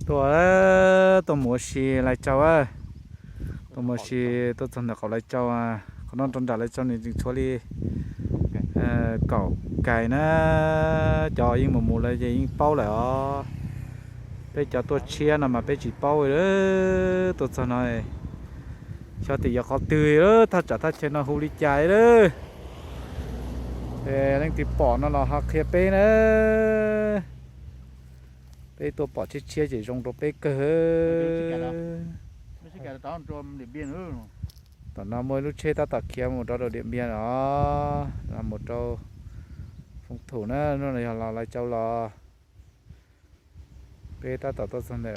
Tuaj, tuaj mus ua si Lai Châu a. Tuaj mus ua si, tuaj txog ntawm qaum Lai Châu, qhov no rau nram Lai Châu nws tseem tshuav li kaum kais na. Cov yeej mus mus lawm ces yeej paub lawm os. Peb cov tuaj tshiab no mas peb tsis paub li. Tuaj txog no xyov tias yog qhov twg, thaj tsam thaj chaw no hu li cas li. Leej twg pom no los ho qhia peb na. Peb tuaj pom tshiab tshiab ces zoo rau peb kawg. Tom no muaj ib lub tsheb tab tom khiav mus rau Điện Biên os, mus rau Phòng Thủ na, hnub no yog los Lai Châu los. Peb tab tom tuaj txog ntawm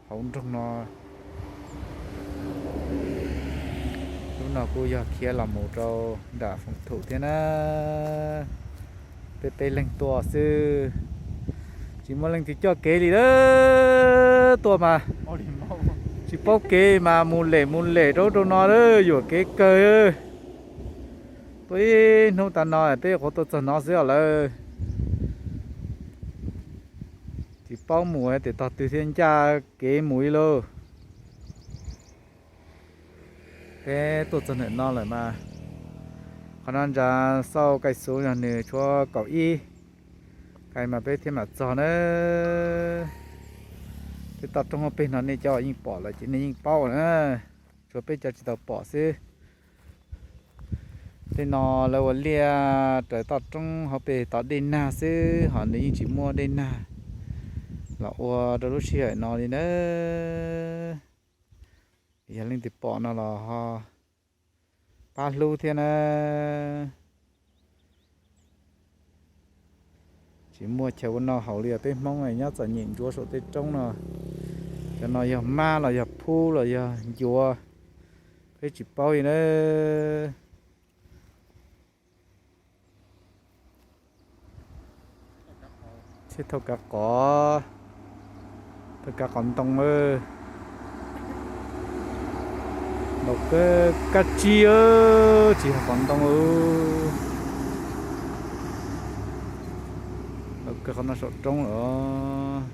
hauv nroog no. Lub no kuj yog khiav los mus rau nram Phòng Thủ thiab na. Peb peb leeg tuaj xwb, tsis muaj leej twg coj kev li lawm. Tuaj mas tsis paub kev mas mus lem mus lem rau rau no lawm, yuam kev kawg. Tuaj ib hnub tas no peb nyuam qhuav tuaj txog no xwb os lawm. Tsis paub mus tias tog twg thiaj ncaj kev mus li lauj. Peb tuaj txog ntawm no lawm mas, qhov no ntsa xauj kais xus yog nws tshuav kaum ib kais mas peb thiaj mam txog na. Tej toj roob peg no nej cov uas yeej pom lawm ces nej yeej paub na, tshuav peb cov tsis tau pom xwb. Tej no lawv ua liaj raws toj roob hauv pes tod dej nag xwb, ho nws yeej tsis muaj dej nag los ua rau lub sij hawm no li na. Yog leej twg pom no los ho pab hlub thiab na. Tsis muaj chaw ua noj haus li os, peb Hmoob nyob txom nyem ntsuav saum tej roob no. Cov no yog mab los yog phub los yog ncuav, peb tsis paub li na. Thiab thauj kav qov, thauj kav qov ntoo, ntaus kab tsib, tsis yog qov ntoo. Ntaus kawg qhov no saum roob os.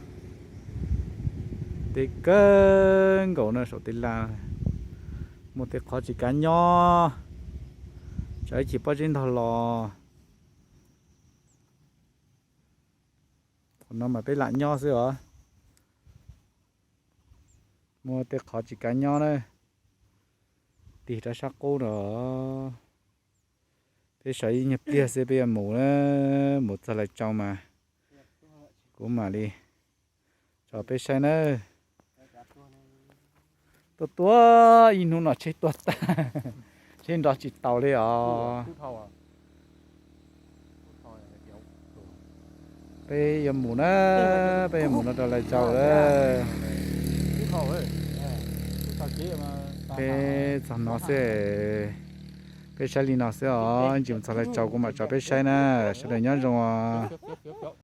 Tej kawg nkaus no saum tej laj, muaj tej qhov tsis kav nyob, tsam ib chim pob zeb ntog los. Qhov no mas peb lam nyob xwb os. Muaj tej qhov tsis kav nyob na, tig rau sab qub no. Peb sawv ib nyuag pliag xwb peb yuav mus na, mus txog Lai Châu mas kuv mam li tso peb saib na. Tuaj tuaj ib hnub no tsheb tuag tag, tsheb nrov tsis taus li os. Peb yuav mus na, peb yuav mus no rau Lai Châu lawm. Peb txog no xwb, peb saib li no xwb os, ntsis mus txog Lai Châu kuv mam tso peb saib na, sawv daws nyob zoo os.